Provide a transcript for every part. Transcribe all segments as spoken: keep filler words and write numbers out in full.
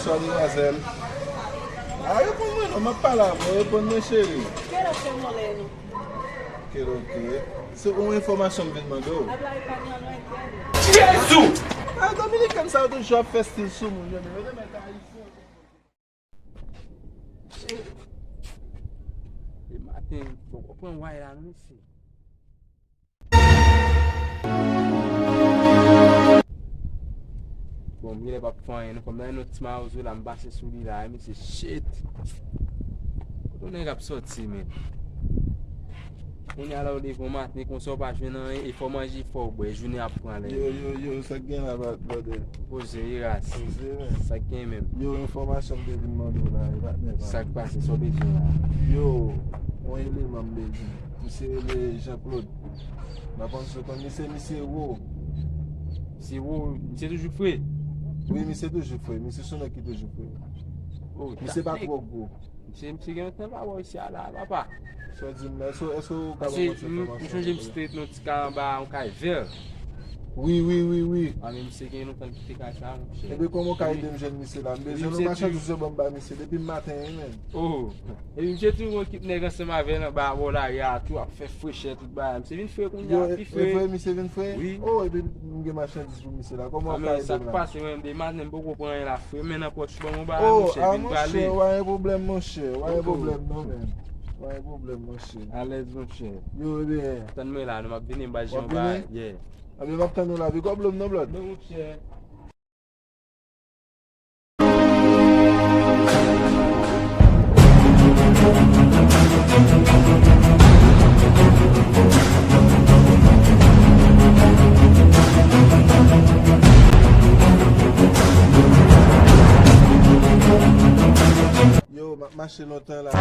Bonswa, demwazèl. A, reponn mwen non, m ap pale avè w, reponn mwen, cheri. Quiero que moreno. Quiero que. Se yon enfòmasyon m vin mande w. Habla español, no entiendo. Jezi! A, Dominiken sa yo toujou ap fè stil sou moun yo, men yo te mèt ayisyen. E maten, bon, ou pran way la, non, mesye. Bon, m genlè p ap fè anyen, non, kòm nan yon ti mawozo la, m pase sou li la, mesye, shit. Kote nèg ap sòti, men? Kounye a la, ou leve yon maten, konsa ou pa jwenn anyen, e fò manje, fò w bwè, jounen ap pran lè. Yo, yo, yo, sa k gen la, brother? Poze, Iras. Poze, men. Sa k gen menm? Yo, enfòmasyon m te vin mande w la, e patnè pa. Sa k pase, sa w bezwen la? Yo, yon eleman m bezwen. Misye rele Jean Claude. M pa konn si w konn misye, misye wo. Misye wo, misye toujou fre? Wi, misye toujou fre. Misye se yon nèg ki toujou fre. Oh, misye pa twò gwo. Misye, misye gen lontan pa wè w isi a la, papa. Sa w di m la, èske, èske w ka ban m yon ti enfòmasyon? M sonje m te nan ti kay anba yon kay vè. Wi, wi, wi, wi. A, men misye gen lontan l kite kay sa, monchè. Ebyen, kòman w ka ede m jwenn misye la? M bezwen yon machandiz yo ban m ba misye depi maten, wi, menm. Oh. Epi misye toujou gen yon ekip nèg ansanm avè l anba bò lari a, tou ap fè frechè, tout bagay. Misye vin fre kounye a, pi fre. Yo, e vre, misye vin fre? Wi. Oh, epi m gen machandiz pou misye la. Kòman w ka ede m la? A, men sa k pase, mwen, de maten, m poko pran anyen la, fre. Men nan pòch ban m yon bagay, monchè, vin pale. Oh, a, monchè, w pa gen pwoblèm, monchè. W pa gen pwoblèm, non, men. W pa gen pwoblèm, monchè. Alèz, monchè. Yo, ebyen. Tann mwen la, non, m ap vini, m ba jan ba, yeah. Ebyen, m ap tann ou la, pi kòb lòm non, brother. Non, monchè. Yo, m ap mache lontan la.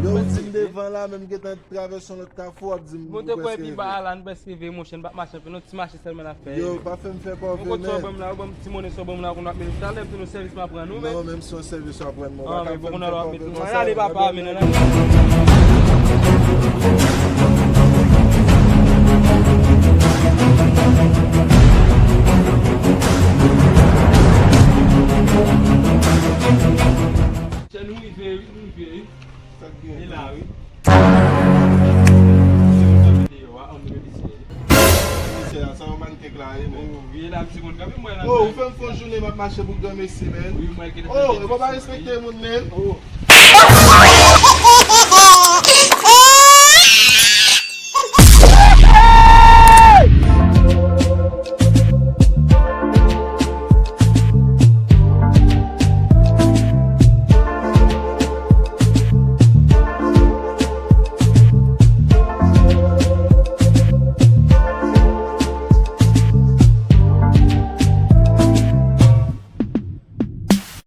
Yo, ou di m devan la, men m gentan travèse yon lòt kafou, w ap di m ou prèske rive. Monte kwè pi ba a la, nou prèske rive, monchè, n p ap mache anpil, yon ti mache sèlman n ap fè. Yo, pa fè m fè kòve, men. Yon kote sa w ban m la, ou ban m ti monnen sa w ban m la, kounye a w ap mete sa lè pou nou sèvis m ap rann ou, men. Non, menm si yon sèvis w ap rann mwen, w pa ka fè m fè kòve konsa. Ale, papa, men, ale. Chè, nou rive, wi, nou rive, wi. Sa k gen? E la, wi. Videyo a, ann gade misye. Misye a, sa yon mannkèk la ye, men. Oh, wi, e la, misye konn kanpe mwen la. Oh, ou fè m fè yon jounen m ap mache pou granmesi, men. Wi, mwen, ki te fè. Oh, e bon, pa respekte moun, men. Oh.